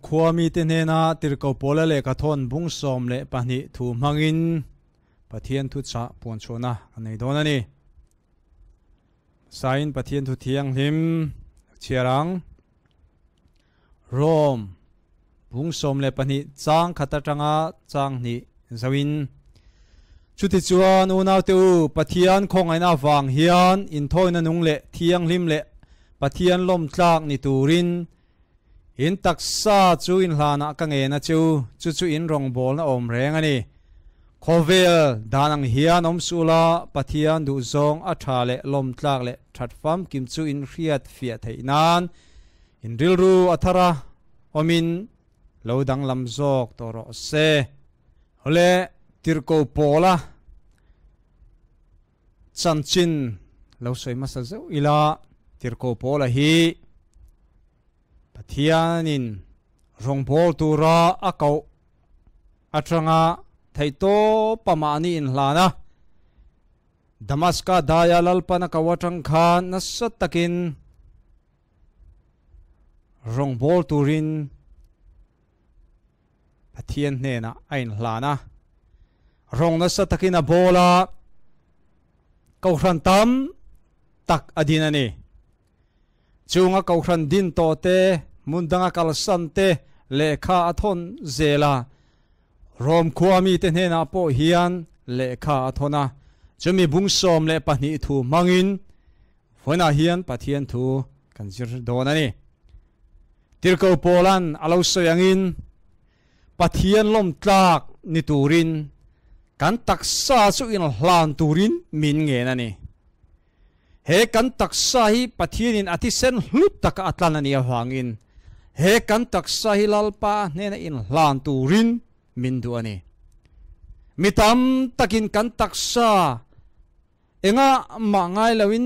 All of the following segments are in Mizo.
khua mite hnena Tirhkoh Paula lehkha thawn bung 12 thu hmangin Pathian thuchah puanchhuahna a nei dawn a ni. Sain Pathian thu thianghlim chhiar ang. Rome bung 12 chang khat atanga chang hnih zoin. Chutichuan unaute u, Pathian khawngaihna avang hian inthawina nung leh thianghlim leh Pathian lawmtlak ni turin in taksa chu inhlanah ka ngen a chu, chu chu in rawngbawlna awm reng a ni. Khawvel dan ang hian awm suh la, Pathian duhzawng a tha leh lawmtlak leh that famkim chu in hriat fiah theih nan in rilru a thar a, awmin lo danglam zawk tawh rawh se. Hawle Tirhkoh Pawla chanchin lo sawi hmasa zeuh ila, Tirhkoh Pawla hi Pathianin rawngbâwl tura a koh aṭanga theihtawpa mahni inhlan a, Damaska daia Lalpan a koh aṭang khan nasa takin rawngbâwl turin Pathian hnenah a inhlan a, rawng nasa takin a bawl a, kohhran tam tak a din a ni. Chunga kohhran din tawh te, hmun danga kalsan te lehkha a thawn zel a, Rom khua mite hnenah pawh hian lehkha a thawn a, chumi bung 12 thu hmangin vawiinah hian Pathian thu kan zir dawn a ni. Tirhkoh Paula'n a lo sawi angin, Pathian lawmtlak ni turin kan taksa chu inhlan turin min ngen a ni. He kan taksa hi Pathianin a thisen hlu taka a tlan a nih avangin he kan taksa hi Lalpa hnena inhlan turin min duh a ni. Mi tam takin kan taksa Enga mah ngai loin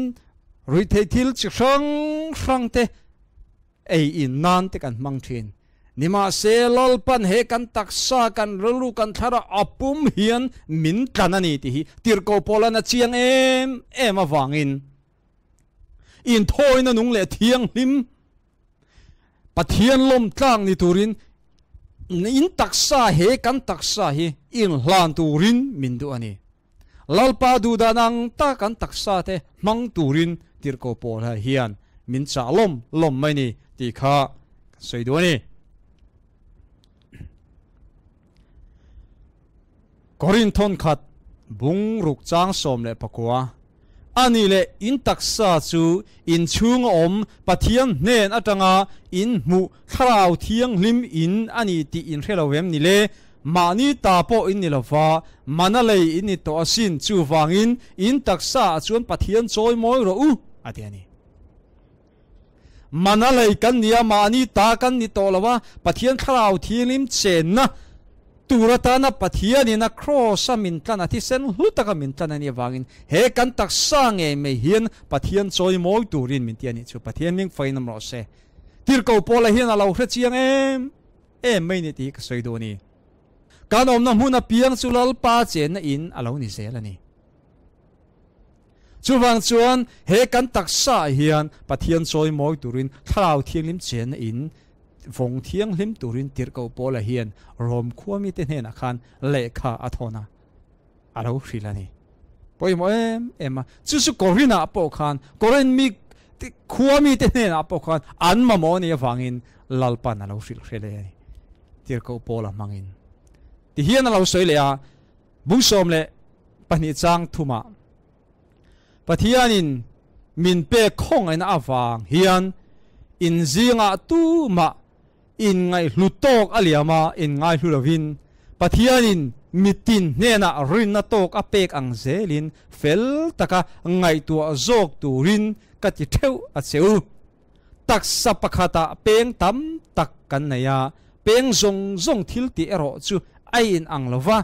ruihtheih thil chi hrang hrang te ei in nan te kan hmang thin. Nimahse Lalpan he kan taksa, kan rilru, kan thlara a pum hian min tlan a ni tih hi Tirhkoh Paula'n a chiang em em avangin inthawina nung leh thianghlim Pathian lawmtlak ni turin in taksa he kan taksa hi inhlan turin min duh a ni. Lalpa duhdan ang tak an taksa te hmang turin Tirhkoh Paula hian min chah lawm lawm mai ni tih kha kan sawi duh a ni. Korinthon khat bung ruk chang 19 a ni leh in taksa chu in chhunga awm Pathian hnen atanga in hmuh thlarau thianghlim in a ni tih in hre lo em ni le? Mahni ta pawh in ni lo va, mana lei in ni tawh asin, chuvangin in taksa ah chuan Pathian chawi mawi rawh u, a ti a ni. Mana lei kan ni a, mahni ta kan ni tawh lo a, Pathian thlarau thianghlim chenna tur atana Pathianin a kraws a min tlan, a thisen hlu taka min tlan a nih avangin he kan taksa ngei mai hian Pathian chawi mawi turin min ti a nih chu. Pathian hming fain awm rawh se. Tirhkoh Paula hian a lo hre chiang em. Em mai ni tih ka sawi duh a ni. Kan awmna hmun apiang chu Lalpa chenna in a lo ni zel a ni. Chuvang chuan he kan taksa ah hian Pathian chawi mawi turin Thlarau Thianghlim chenna in vawng thianghlim turin Tirhkoh Paula hian Rom khua mite hnenah khan lehkha a thawn a, a lo hrilh a ni. Pawimawh em em a, chu chu Korinah pawh khan, Korin mi khua mite hnenah pawh khan an mamawh a nih avangin Lalpan a lo hrilh hre leh a ni. Tirhkoh Paula hmangin. Tihian a lo sawi leh a, bung 12 chang thumah, Pathianin min pek khawngaihna avang hian in zingah tumah Inngaihlu tawk a liam a, inngaihlu lovin Pathianin mitin hnenah rinna tawk a pek ang zelin fel taka ngaihtuah zawk turin ka ti theuh a che u. Taksa pakhatah peng tam tak kan nei a, peng zawng zawng thil tih erawh chu a inang lo va.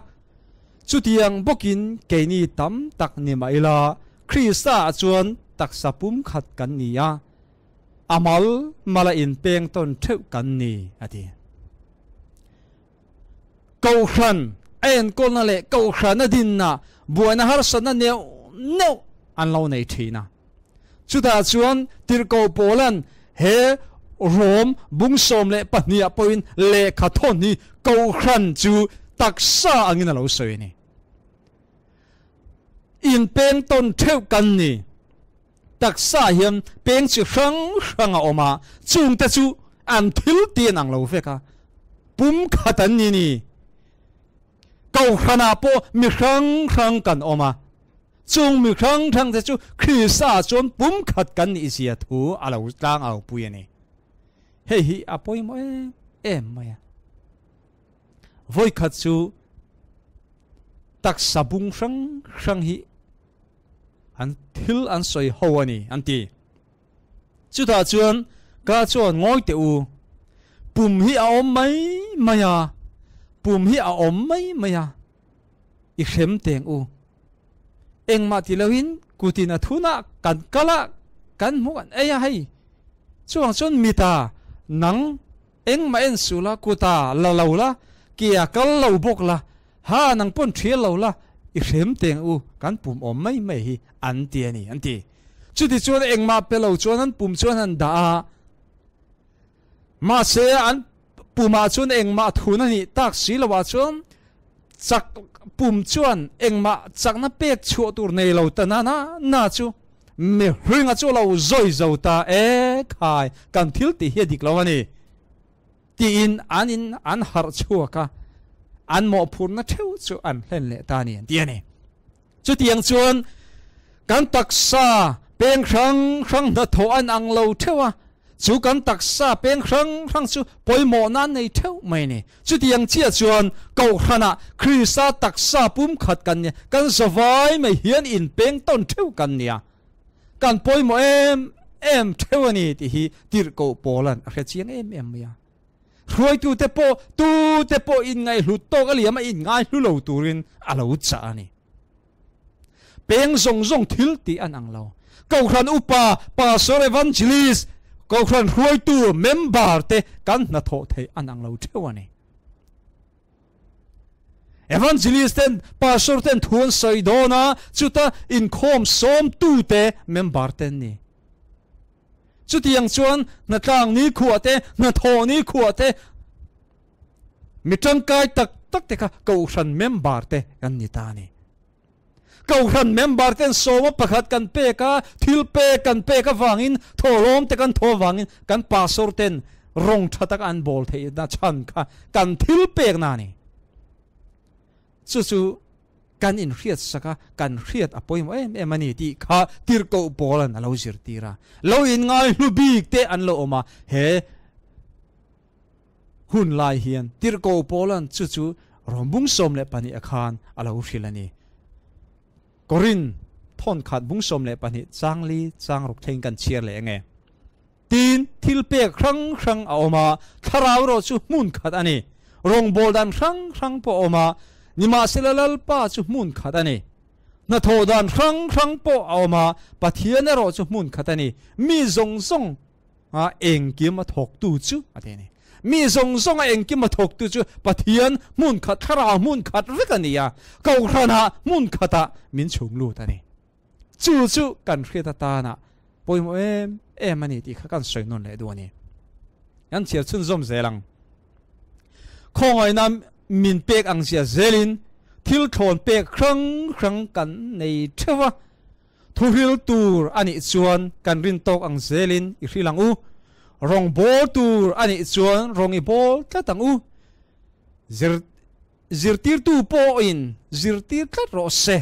Chutiang bawkin keini tam tak ni mah ila, Krista-ah chuan taksa pumkhat kan ni a, A mal mal a inpeng tawn theuh kan ni, a ti. Kohhran a enkawlna leh kohhran a dinna buaina harsatna neuh neuh an lo nei thin a. Chutah chuan Tirhkoh Paula'n he Rom bung 12 ah pawhin lehkha thawn hi Kohhran chu taksa angin a lo sawi a ni. Inpeng tawn theuh kan ni. Taksa hian peng chi hrang hrang a awm a, chungte chu an thil ti an ang lo vek a, pum khat an ni ni. Kohhranah pawh mi hrang hrang kan awm a, chung mi hrang hrang te chu Krista chuan pum khat kan nih zia thu a lo tlang au pui a ni. Hei hi a pawimawh em em mai a. Vawikhat chu taksa bung hrang hrang hi an thil an sawi ho a ni an ti. Chutah chuan ka chuan ngawi teh u, pum hi a awm mai mai a, pum hi a awm mai mai a, i hrem teng u. Engmah ti loin kutin a thunah kan kal a, kan hmuh kan ei a hei. Chuvang chuan mita nang engmah en suh la, kuta la lo la, ke a kal lo bawk la, ha nang pawn thial lo la, i hrem teng u, kan pum awm mai mai hi an ti a ni an ti. Chuti chuan engmah pe lo chuan an pum chuan an dah a, mahse an pumah chuan engmah thun a nih tak si loah chuan chak pum chuan engmah chakna pek chhuah tur nei lo ta na na na chu mihringa chu lo zawi zo ta e khai kan thil tih hi a dik lo a ni tiin an in an harh chhuak a, an mawhphurhna theuh chu an hlen leh ta a ni an ti a ni. Chutiang chuan kan taksa peng hrang hrang hnathawh an ang lo theuh a, chu kan taksa peng hrang hrang chu pawimawhna an nei theuh mai a ni. Chutiang chiah chuan Kohhranah Krista taksa pumkhat kan nia, kan zavai mai hian inpeng tawn theuh kan nia. Kan pawimawh em em theuh a ni tih hi Tirhkoh Paula'n a hre chiang em em mai a. Hruaitute pawh tute pawh inngaihhlut tawk a liam a inngaihlu lo turin a lo chah a ni. Peng zawng zawng thil tih an ang lo. Kohhran upa, pastor, evangelist, kohhran hruaitu, member te kan hnathawh theih an ang lo theuh a ni. Evangelist ten, pastor ten thu an sawi dawn a, chuta inkhawm sawmtute member te an ni. Chutiang chuan hnatlang ni khuah te, hnathawh ni khuah te, mi tangkai tak tak te kha Kohhran member te kan ni ta a ni. Kohhran member ten sawma pakhat kan pek a, thil pek kan pek avangin, thawhlawm te kan thaw avangin kan pastor ten rawng tha taka an bawl theihna chhan kha kan thil pekna a ni. Chu chu kan inhriat sak a, kan hriat a pawimawh em em a ni tih kha Tirhkoh Paula'n a lo zirtir a. Lo inngai hlu bik te an lo awm a, he hun lai hian Tirhkoh Paula'n chu chu rawn bung 12 a khan a lo hrilh a ni. Korin thawn khat bung 12 chang li chang ruk thleng kan chhiar leh enge. Tin, thil pek hrang hrang a awm a, thlarau erawh chu hmun khat a ni. Rawngbâwl dan hrang hrang pawh a awm a, nimahsela Lalpa chu hmun khat a ni. Hnathawh dan hrang hrang pawh a awm a, Pathian erawh chu hmun khat a ni. Mi zawng zawng a engkim a thawktu chu a ti a ni. Mi zawng zawng a engkim a thawktu chu Pathian hmun khat, thlarau hmun khat vek a ni a, Kohhranah hmun khatah min chhung lut a ni. Chu chu kan hriat atana pawimawh em em a ni tih kha kan sawi nawn leh duh a ni. Kan chhiar chhunzawm zel ang. Khawngaihna min pek ang zia zelin thil thlawn pek hrang hrang kan nei theuh a, thuhril tur a nih chuan kan rin tawk ang zelin i hril ang u, rawng bawl tur a nih chuan rawng i bawl tlat ang u. Zir Zirtirtu pawhin zirtir tlat rawh se,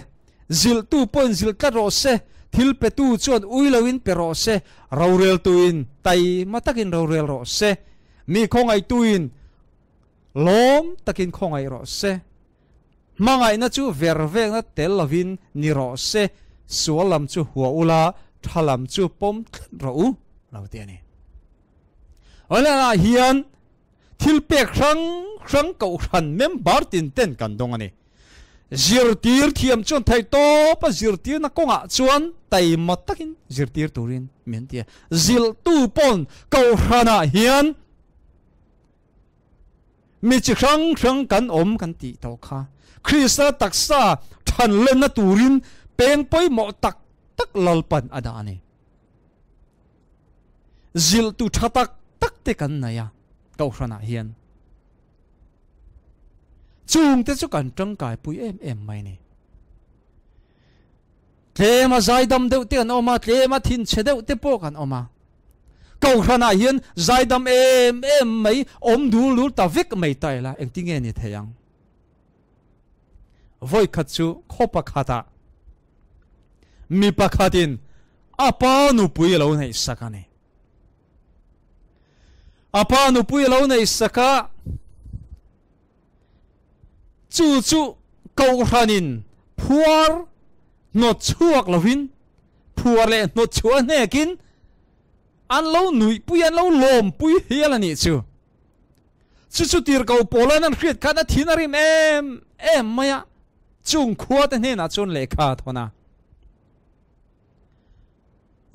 zilhtu pawhin zilh tlat rawh se, thil petu chuan ui loin pe rawh se, roreltuin taima takin rorel rawh se, mi khawngaihtuin lawm takin khawngaih rawh se, hmangaihna chu vervekna tel lovin ni rawh se, sual lam chu hua ula, tha lam chu pawm tlat rawh u, lo ti a ni. Awlaiah hian Thil pek hrang hrang kohhran member tin ten kan dawng a ni. Zirtir thiam chuan thei tawp a zirtirna kawngah chuan taima takin zirtir turin min ti a. Zilhtu pawn kohhranah hian mi chi hrang hrang kan awm kan tih tawh kha. Krista taksa thanlenna turin peng pawimawh tak tak Lalpan a dah a ni. Zilhtu tha tak. tak te kan nei a kohhranah hian. Chung te chu kan tangkai pui em em mai ni. Tlema zaidam deuh te kan awm a, tlema thinchhe deuh te pawh kan awm a. Kohhranah hian zaidam em em mai awm dul dul ta vek mai ta ila engtinge ni thei ang? Vawi khat chu khaw pakhatah mi pakhatin a pa nupui a lo neih sak a ni. A pa nupui a lo neih sak a, chu chu kohhranin phuar hnawt chhuak lovin, phuar leh hnawt chhuah hnekin an lo nuihpui, an lo lawmpui hial a nih chu. Chu chu tirhkoh Paula'n an hriat khan a thin a rim em em mai a, chung khuate hnenah chuan lehkha a thawn a,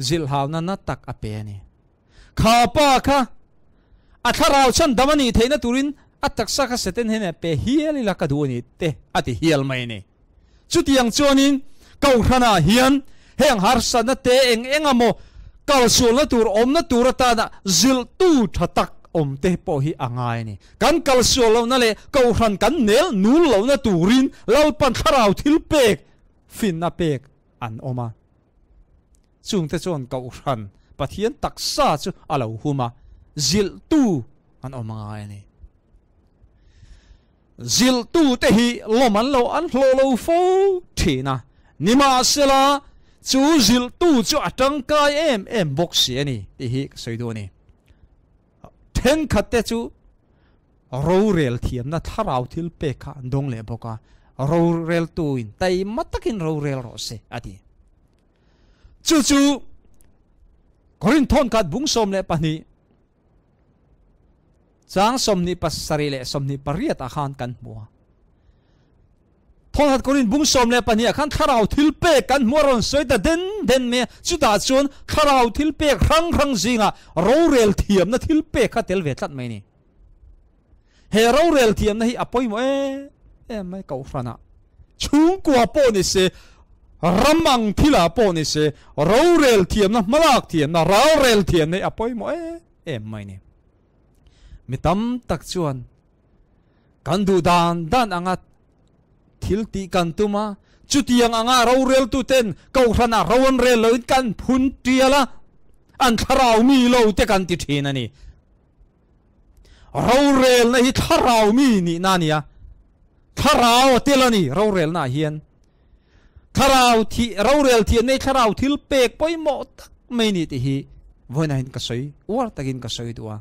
zilhhauna na tak a pe a ni. Kha pa kha a thlarau chhan dam a nih theihna turin a taksa kha Satan hnenah pe hial ila ka duh a ni te a ti hial mai a ni. Chutiang chuanin Kohhranah hian heng harsatna te eng eng emaw kalsualna tur awmna tur atana zilhtu tha tak awm te pawh hi a ngai a ni. Kan kalsual lohna leh Kohhran kan nel nul lohna turin Lalpan thlarau thil pek, finna pek an awm a. Chungte chuan Kohhran Pathian taksa chu a lo hum a, zilhtu an awm a ngai a ni. Zilhtute hi lawm an lo an hlawh lo fo thin a, nimahsela chu zilhtu chu a tangkai em em bawk si a ni tih hi ka sawi duh a ni. Thenkhatte chu rorel thiamna thlarau thil pek kha an dawng leh bawk a, roreltuin taima takin rorel rawh se a ti. Chu chu Korinth thawnkhat bung 12 Chang 27 leh 28 ah khan kan hmu a. Thawnghat Korin bung 12 ah khan thlarau thil pek kan hmu a rawn sawi ta den den mai a. Chutah chuan thlarau thil pek hrang hrang zingah rorel thiamna thil pek kha tel ve tlat mai a ni. He rorel thiamna hi a pawimawh em em mai Kohhranah. Chhungkua pawh ni se, ram ang thilah pawh ni se, rorel thiamna, hmalak thiamna, ralrel thiamna hi a pawimawh em em mai ni. Mi tam tak chuan kan duh dan dan anga thil tih kan tum a, chutiang anga roreltuten kohhranah ro an rel loin kan phun tial a, an thlarau mi lo te kan ti thin a ni. Rorelna hi thlarau mi nihna a ni a, thlarau a tel a ni rorelna ah hian. Thlarau thi rorel thian nei thlarau thil pek pawimawh tak mai ni tih hi vawiinah hian ka sawi uar takin ka sawi duh a.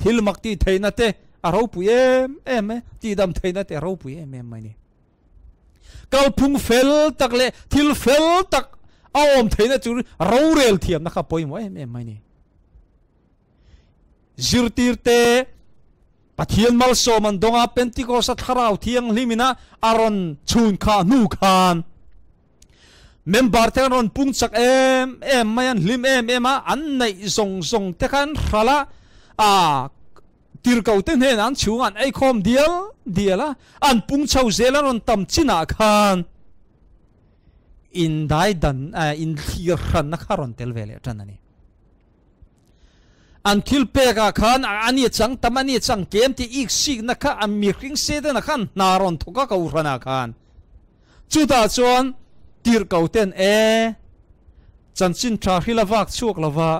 Thil mak tih theihna te a ropui em em e, tihdam theihna te a ropui em em mai ni. Kalphung fel tak leh thil fel tak a awm theihna chu rorel thiamna kha pawimawh em em mai ni. Zirtirte Pathian malsawm an dawng a, Pentecost-a Thlarau Thianghlim ina a rawn chhun khah hnu khan member te an rawn pung chak em em mai, an hlim em em a, an neih zawng zawng te kha an hral a, a tirhkoh te hnenah an chhungah an eikhawm dial dial a, an pung chho zel an rawn tam chinah khan indaidan, inthlir hranna kha a rawn tel ve leh tan a ni. An thil pek ah khan a ni chang tam a ni chang tlem tih ik sikna kha a mihring Setana khan hna rawn thawk a kohhran ah khan. Chutah chuan tirhkoh ten e chanchin tha hril a vak chhuak lova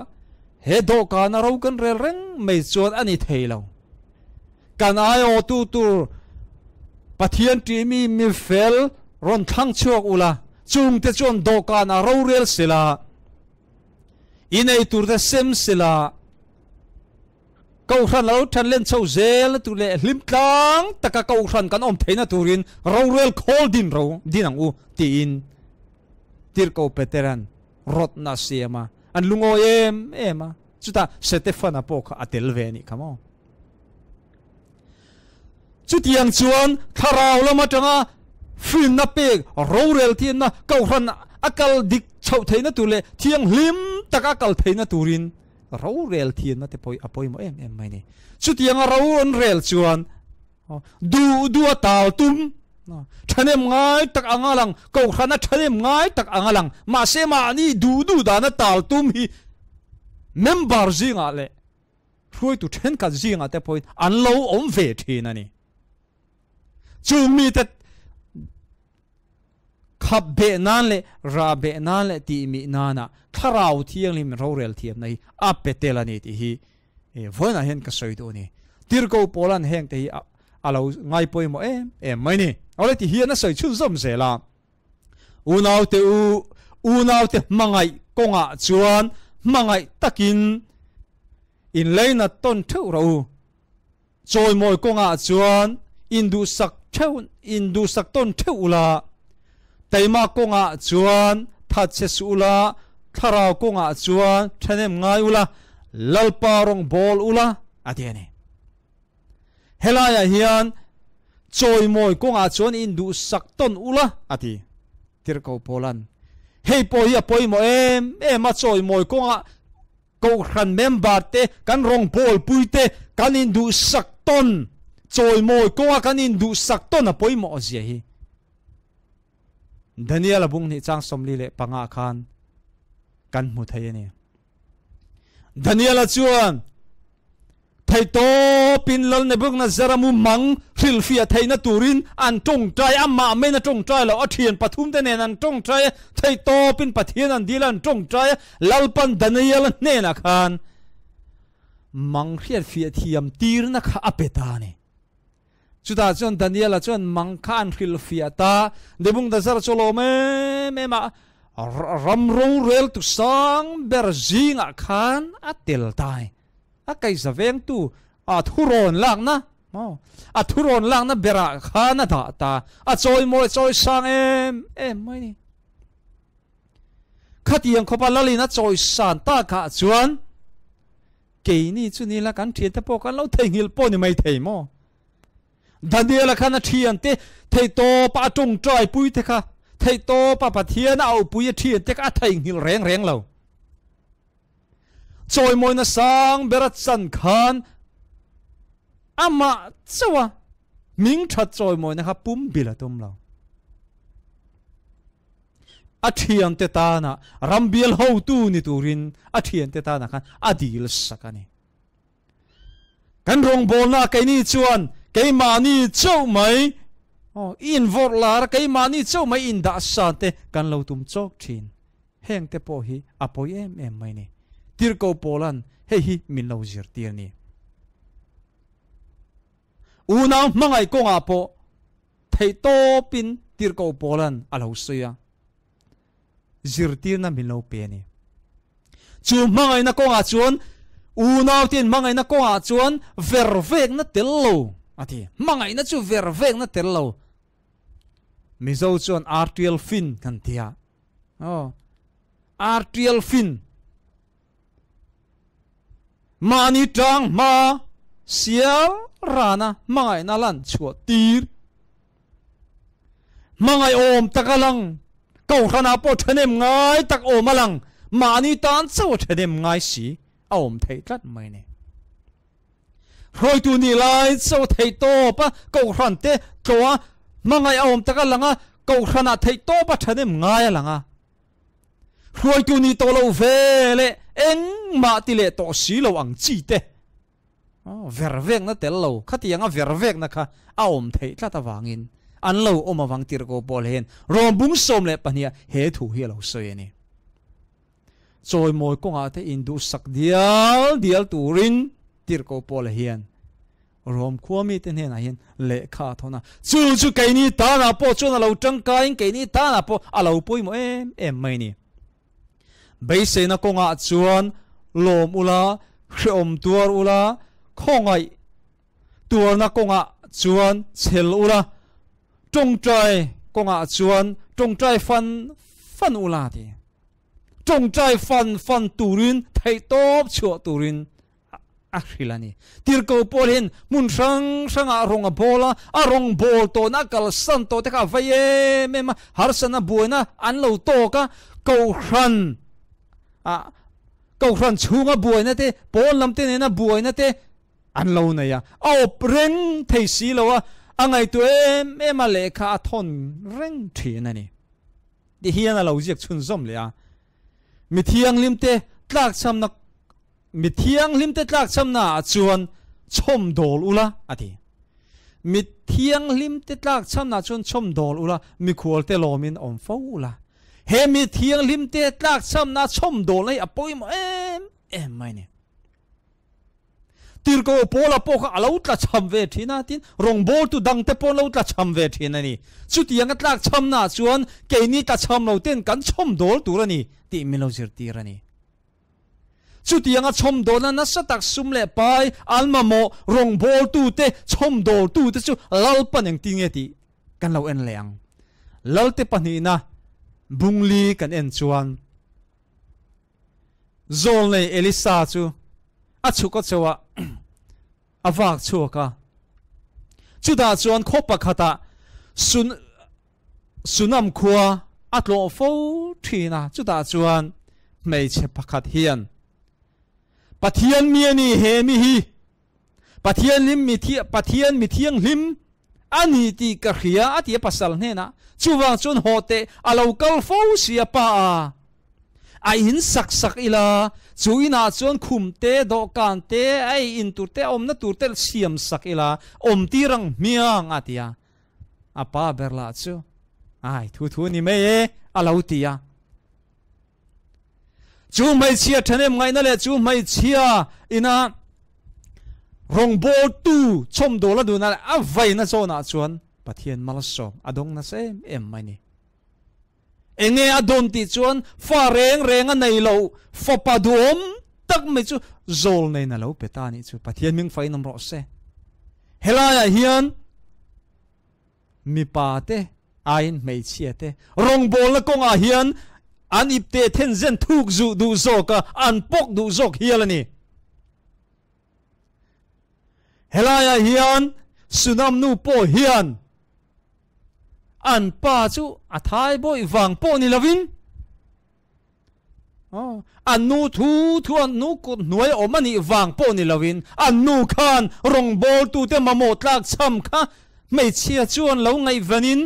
he dawhkan a ro kan rel reng mai chuan a ni thei lo. Kan aiawhtu tur Pathian tihmi mi fel rawn thlang chhuak ula chungte chuan dawhkan ah rorel sela. I nei tur te sem sila Kohhran lo than len chho zel na tur leh hlim tlang taka Kohhran kan awm theihna turin rorel khawl din ro din ang u tiin Tirhkoh Petera'n rawtna a siam a, an lungawi em em a, chutah Setefana pawh kha a tel ve a nih kha maw. Chutiang chuan thlarau lam atanga finna pek, rorel thianna, kohhran a kal dik chhoh theihna tur leh thianghlim taka a kal theihna turin rorel thianna te pawh a pawimawh em em mai a ni. Chutianga ro an rel chuan duh duh a tal tum, thahnem ngai tak anga lang, kohhran a thahnem ngai tak anga lang, mahse mahni duh duh dana tal tum hi member zingah leh. Hruaitu thenkhat zingah te pawhin an lo awm ve thin a ni. Chung mite khap beh nan leh rah beh nan leh tih mih nana Thlarau Thianghlim rorel thiamna hi a pe tel a ni tih hi vawiinah hian ka sawi duh a ni. Tirhkoh Paula'n heng te hi a lo ngai pawimawh em em mai ni. Awle ti hian a sawi chhunzawm zel a. Unaute u, unaute hmangaih kawngah chuan hmangaih takin inleinat tawn theuh rawh u. Chawimawi kawngah chuan induhsak theuh induhsak tawn theuh ula, taima kawngah chuan thatchhe suh ula, thlarau kawngah chuan thahnem ngai ula, Lalpa rawng bawl ula, a ti a ni. Helaiah hian chawimawi kawngah chuan induhsak tawn ula, a ti. Tirhkoh Paula'n, Hei pawh hi a pawimawh em em a, chawimawi kawngah Kohhran member te, kan rawngbawlpui te kan induhsak tawn, chawimawi kawnga kan induhsak tawn a pawimawh zia hi. Daniel-a bung hnih chang 45 khan kan hmu thei a ni. Daniel-a chuan Theihtawpin Lal Nebuchadnezzar-a mumang hrilhfiah theihna turin an tawngtai, amah maiin a tawngtai loh, a thian pathumte nen an tawngtai a, theihtawpin Pathian an dil a, an tawngtai a, Lalpan Daniel-a hnenah khan mang hriatfiah thiam tirna kha a pe ta a ni. Chutah chuan Daniel-a chuan mang kha an hrilhfiah ta, Nebuchadnezzar chu a lawm em em a, ram roreltu sang ber zingah khan a tel ta a ni. A kaihza vengtu a thurawn lakna maw a thurawn lakna berah khan a dah ta a chawimawi chawi sang em em mai ni. Khatiang khawpa lalin a chawi san takah chuan keini chu nila kan thiante pawh kan lo theihnghilh pawh ni mai thei maw. Daniela khan a thiante theihtawpa a tawngtai pui te kha theihtawpa Pathian a auhpui a thiante kha a theihnghilh reng reng lo. Chawimawina sang ber a chan khan amah chauh a hming that chawimawina kha pum bil a tum lo. A thiante tana rambial hotu ni turin a thiante tana khan a dil sak a ni. Kan rawngbawlna keini chuan keimahni chauh mai invawrh lar a, keimahni chauh mai indah san te kan lo tum chawk thin. Heng te pawh hi a pawi em em mai ni. Tirhkoh Paula'n hei hi min lo zirtir ni. Unau hmangaih kawngah pawh theihtawpin Tirhkoh Paula'n a lo sawi a. Zirtirna min lo pe a ni. Chu hmangaihna kawngah chuan unaute'n hmangaihna kawngah chuan vervekna tel lo a ti. Hmangaihna chu vervekna tel lo. Mizo chuan artial fin kan ti a. Aw. Artial fin. Mahni tang hma sial rana hmangaihna lan chhuah tir. Hmangaih awm tak a lang, kohhranah pawh thahnem ngai tak awm a lang, mahni tan chauh a thahnem ngai si a awm theih tlat mai ni. Hruaitu nih lai chauh a theih tawp a, kohhran te tlawh a hmangaih awm tak a lang a, kohhranah theih tawp a thahnem ngai a lang a. Hruaitu nih tawh loh ve leh engmah ti leh tawh si lo ang chi te vervekna tel lo khatianga vervekna kha a awm theih tlat avangin an lo awm avang tirhkoh pawl hian Rawmbung 12 ah he thu hi a lo sawi a ni. Chawimawi kawngah te induhsak dial dial turin tirhkoh pawl hian Rom khua mite hnenah hian lehkha a thawn a, chu chu keini tanah pawh chuan a lo tangkaiin keini tanah pawh a lo pawimawh em em mai a ni. Beiseina kawngah chuan lawm ula, hrehawm tuar ula, khawngaih tuarna kawngah chuan chhel ula, tawngtai kawngah chuan tawngtai fan fan ula a ti. Tawngtai fan fan turin theihtawp chhuah turin a hrilh a ni. Tirhkoh Paul hian hmun hrang hrangah rawng a bawl a, a rawng bawl tawhna a kalsan tawh te kha a vai em em a, harsatna buaina an lo tawk a, Kohhran ah Kohhran chhunga buaina te, pawn lam te nena buaina te an lo nei a, a awp reng thei si lo a, a ngaihtuah em em a, lehkha a thawn reng thin a ni. Ti hian a lo ziak chhunzawm leh a, Mi thianghlim te tlakchhamna. Mi thianghlim te tlakchhamna ah chuan chhawmdawl ula, a ti. Mi thianghlim te tlakchhamna ah chuan chhawmdawl ula, mikhual te lawmin awm fo ula. He mi thianghlim te tlakchhamna chhawmdawlna hi a pawimawh em em mai a ni. Tirhkoh Paula pawh kha a lo tlachham ve thin a, tin, rawngbawltu dangte pawh an lo tlachham ve thin a ni. Chutianga tlakchhamnaah chuan keini tlachham lo ten kan chhawmdawl tur a ni tih min lo zirtir a ni. Chutianga chhawmdawlna nasa tak sum leh pai an mamawh rawngbawltute chhawmdawltute chu Lalpan engtin nge tih kan lo en leh ang. Lalte pahnihna bungli kan en chuan Zawlnei Elisa chu a chhuk a chauh a, a vak chhuak a. Chutah chuan khaw pakhatah Sun Sunam khua a tlawh fo thin a, chutah chuan hmeichhe pakhat hian, Pathian mi a ni he mi hi, Pathian hlim mi Pathian mi thianghlim a ni tih ka hria a ti a pasal hnenah. Chuvang chuan haw teh a lo kal fo si a pa a. A in sak sak ila, chu inah chuan khum te, dawhkan te, a ei in tur te, a awmna tur te siam sak ila, awm tir ang hmiang a ti a. A pa ber lah chu, Ai, thu thu ni mai e, a lo ti a. Chu hmeichhia ṭhahnem ngaihna leh chu hmeichhia ina rawngbawltu chhawmdawl a duhna leh a vaina zawnah chuan Pathian malsawm a dawng nasa em em mai ni. Enge a dawn tih chuan fa reng reng a nei lo fapa duhawm tak mai chu zawl neiin a lo pe ta a nih chu. Pathian hming fain awm rawh se. Helaiah hian Mipa te aiin hmeichhia te rawngbawlna kawngah hian an ipte then zen thuk zuh duh zawk a, an pawk duh zawk hial a ni. Helaiah hian Sunam nu pawh hian an pa chu a thai bawih vang pawh ni lovin, An nu thu thu an nu kut hnuai awm a nih vang pawh ni loin an nu khan rawngbawltute mamawh tlak chham kha hmeichhia chuan lo ngaihvanin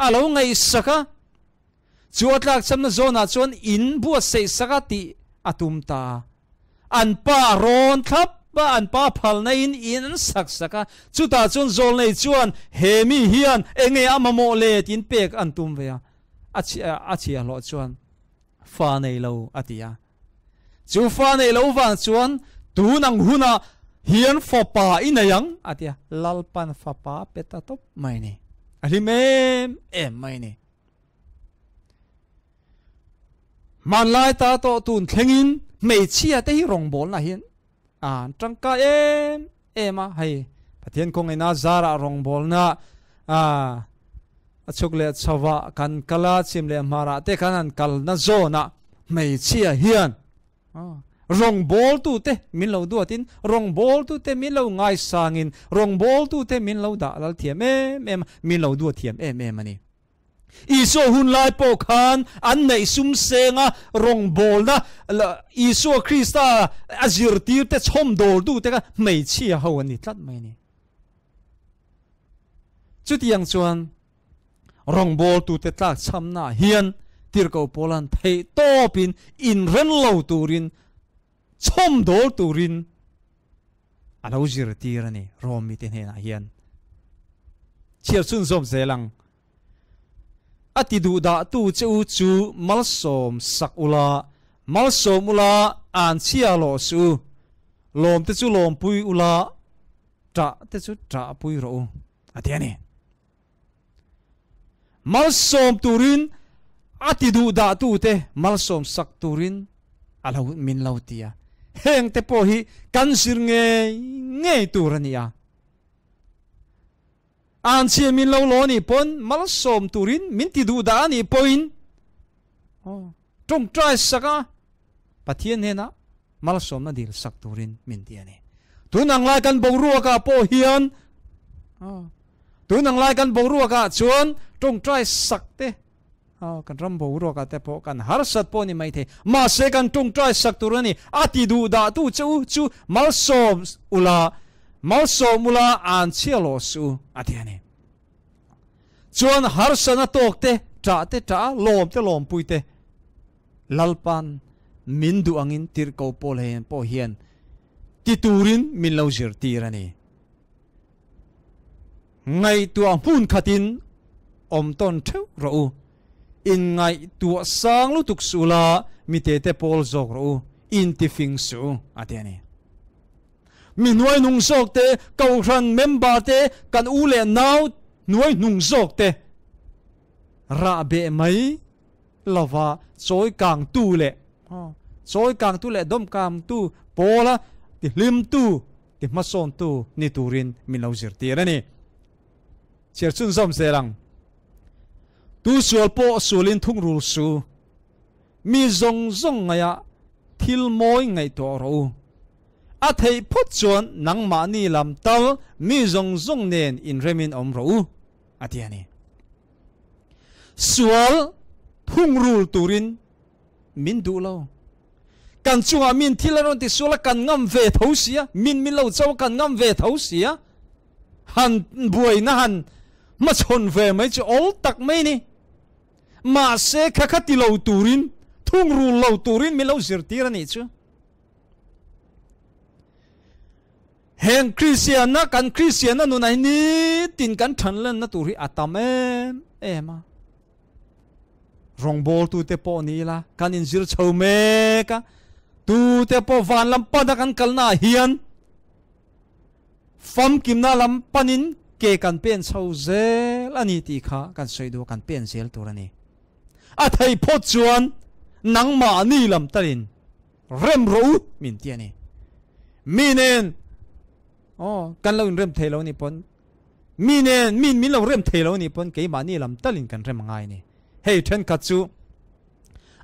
a lo ngaihsak a, chu a tlak chhamna zawnah chuan in buatsaih sak a tih a tum ta a. An pa rawn thlap a, an pa phalna in in an sak sak a, chutah chuan zawlnei chuan he mi hian enge a mamawh le tiin pek an tum ve a. A chhia hlawh chuan fa nei lo a ti a. Chu fa nei lo vang chuan tun ang hunah hian fapa i nei ang a ti a. Lalpan fapa pe ta tawp mai ni. A hlim em em mai ni. Hmanlai ta tawh tun thlengin hmeichhia te hi rawngbawlna hian an tangkai em em a. Hei Pathian kawngina zarah rawngbawlna A chhuk leh chhovah kan kal a, chhim leh hmarah te khan an kalna zawnah hmeichhia hian rawngbawltute min lo duatin, rawngbawltute min lo ngaisangin, rawngbawltute min lo dah lal thiam em em a, min lo duat thiam em em a ni. Isua hun lai pawh khan an neih sum senga rawngbawlna Isua Krista a zirtirte chhawmdawltute kha hmeichhia ho an ni tlat mai a ni. Chutiang chuan rawngbawltute tlakchhamnaah hian Tirhkoh Paula'n theihtawpin inren lo turin, chhawmdawl turin a lo zirtir a ni Rom mite hnenah hian. Chhiar chhunzawm zel ang. A ti duhdahtu che u chu malsawm sak ula, malsawm ula an chhia lawh suh u, lawmte chu lawmpui ula, Ṭah te chu ṭah pui rawh u, a ti a ni. Malsawm turin a ti duh dah tute malsawm sak turin a lo min lo ti a. Heng te pawh hi kan zir ngei ngei tur a ni a. Anchhia min lo law nih pawn malsawm turin min ti duh dah a nih pawhin tawngtai sak a Pathian hnenah malsawmna dil sak turin min ti a ni. Tun ang lai kan boruakah pawh hian tun ang lai kan boruakah chuan tawngtai sak te kan ram boruakah te pawh kan harsat pawh ni mai thei. Mahse kan tawngtai sak tur a ni. A ti duh dah tu che u chu malsawm ula malsawm ula an chhia lawh suh u a ti a ni. Chuan harsatna tawk te, ṭah te ṭah, lawm te lawmpui te Lalpan. min duh angin tirhkoh Paul hian pawh hian ti turin min lo zirtir a ni. Ngaihtuah hmun khatin awm tawn theuh rawh u. Inngaihtuah sang lutuk suh la, mi tete pawl zawk rawh u, intifing suh u, a ti a ni. Mi hnuaihnung zawk te, kohhran member te, kan u leh nau hnuaihnung zawk te rah beh mai lova chawi kangtu leh chawi kangtu leh dawm kangtu pawla tihlimtu, tihmasawntu ni turin min lo zirtir a ni. Chhiar chhunzawm zel ang. Tu sual pawh sualin thungrul su. Mi zawng zawng ngaihah thil mawi ngaihtuah rawh u. A theih phawt chuan nangmahni lam tal mi zawng zawng nen inremin awm rawh u, a ti a ni. Sual thungrul turin min duh lo. Kan chungah min thil a rawn ti sual a, kan ngam ve tho sia, min min lo cho a, kan ngam ve tho sia. Han buaina han hmachhawn ve mai chu awl tak mai ni. Mahse kha kha ti lo turin, thungrul lo turin min lo zirtir a nih chu. Heng Kristianna, kan Kristianna nunah hi nitin kan thanlenna tur hi a tam em em a. Rawngbawltute pawh ni ila, kan inzir chho mek a, tute pawh van lam pana kan kalnaah hian famkimna lam panin ke kan pen chho zel a ni tih kha kan sawi duh a, kan pen zel tur a ni. A theih phawt chuan nangmahni lam talin rem rawh u min ti a ni. Mi nen aw kan lo inrem thei lo ni pawn Mi nen min min lo rem thei lo nih pawn keimahni lam talin kan rem angai a ni. Hei thenkhat chu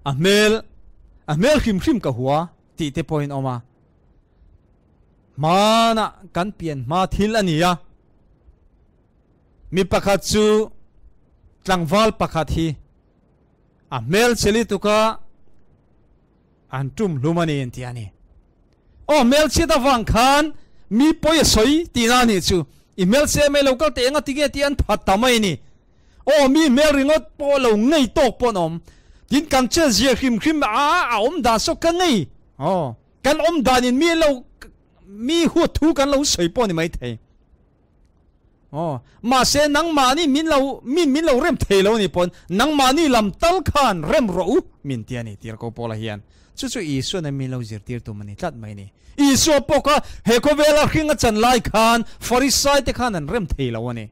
a hmel a hmel hrim hrim ka hua tih te pawhin awm a. Hmanah kan pian hma thil a ni a. Mi pakhat chu tlangval pakhat hi a hmel cheli tuka An tum hlum a ni an ti a ni. Aw hmelchhiat avang khan mi pawi a sawi tihna a nih chu. I hmelchhe mai lo kal teh eng a ti nge tih an phat ta mai a ni. Aw mi hmel ringawt pawh lo ngei tawk pawh an awm. Tin kan chet zia hrim hrim a a awm dan saw ka ngei. Aw kan awm dan in mi lo mi huat thu kan lo sawi pawh a ni maithei. Aw, mahse nangmahni min lo, min min lo rem thei lo a nih pawn nangmahni lam tal khan rem rawh u min ti a ni tir ko Paula hian. Chu chu Isua'n a min lo zirtir tum a ni tlat mai a ni. Isua pawh kha he khawvela hring a chan lai khan Farisai te khan an rem thei lo a ni.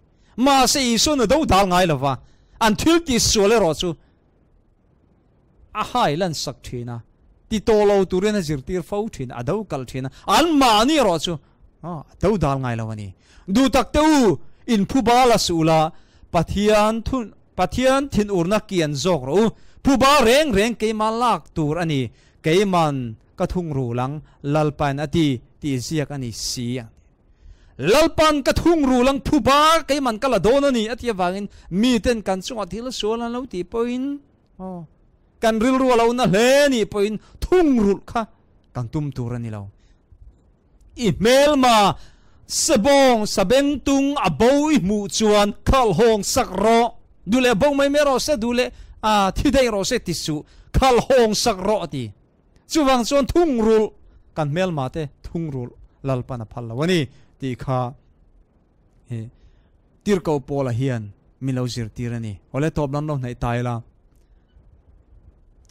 Mahse Isua'n a do dal ngai lo va, an thil tih sual erawh chu a hai lan sak thin a, ti tawh lo turin a zirtir fo thin a, a do kalh thin a, anmahni erawh chu a do dal ngai lo a ni. Duh tak te u, in phuba la suh la, Pathian thun Pathian thinurna kian zawk rawh u, phuba reng reng keimah lak tur a ni, keiman ka thungrul ang, Lalpain a ti, tih ziak a ni si ang. Lalpan ka thungrul ang phuba keiman ka la dawn a ni a ti avangin miten kan chungah thil sual an lo tih pawhin aw kan rilru a lo na hle nih pawhin thungrulh kha kan tum tur a ni lo. I hmelma sebawng sabengtung a bo i hmuh chuan khal hawng sak rawh. Duh leh bo mai mai rawh se, duh leh a thi daih rawh se ti suh, khal hawng sak rawh a ti. Chuvang chuan thungrulh kan hmelma te thungrulh Lalpan a phal lo a ni tih kha he tirhkoh Paula hian min lo zirtir a ni. Awle tawp lam lo hnaih ta ila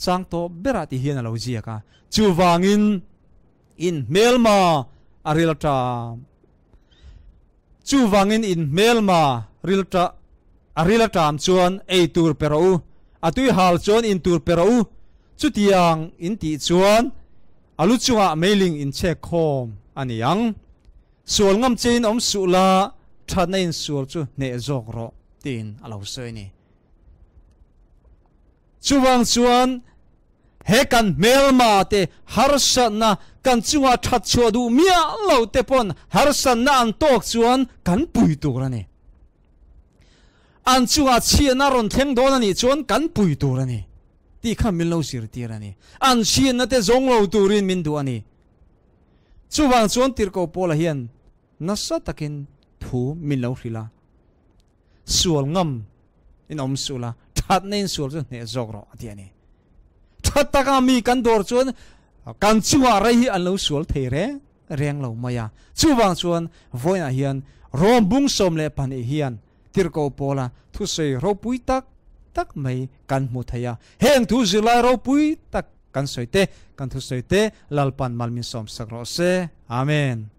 chang tawp berah ti hian a lo ziak a. Chuvangin in hmelma a ril ṭam. Chuvangin in hmelma ril ṭa a ril a ṭam chuan ei tur pe rawh u, a tui hal chuan in tur pe rawh u. Chutiang in tih chuan a lu chungah meiling in chhek khawm a ni ang. Sual ngam chein awm suh la, ṭhatna in sual chu hneh zawk rawh tiin a lo sawi a ni. Chuvang chuan he kan hmelma te harsatna kan chunga that chhuah duh miah lo te pawn harsatna an tawk chuan kan pui tur a ni. An chunga chhiatna rawn thleng dawn a nih chuan kan pui tur a ni tih kha min lo zirtir a ni. An chhiatna te zawng lo turin min duh a ni. Chuvang chuan Tirhkoh Paula hian nasa takin thu min lo hrilh a. Sual ngam in awm suh la, thatna in sual chu hneh zawk rawh a ti a ni. Tha taka mi kan dawr chuan kan chungah rei hi an lo sual thei reng reng lo mai a. Chuvang chuan vawiinah hian Rom bung 12 hian Tirhkoh Paula thusawi ropui tak tak mai kan hmu thei a. Heng thu zirlai ropui tak kan sawi te, kan thusawi te Lalpan mal min sawmsak rawh se. Amen.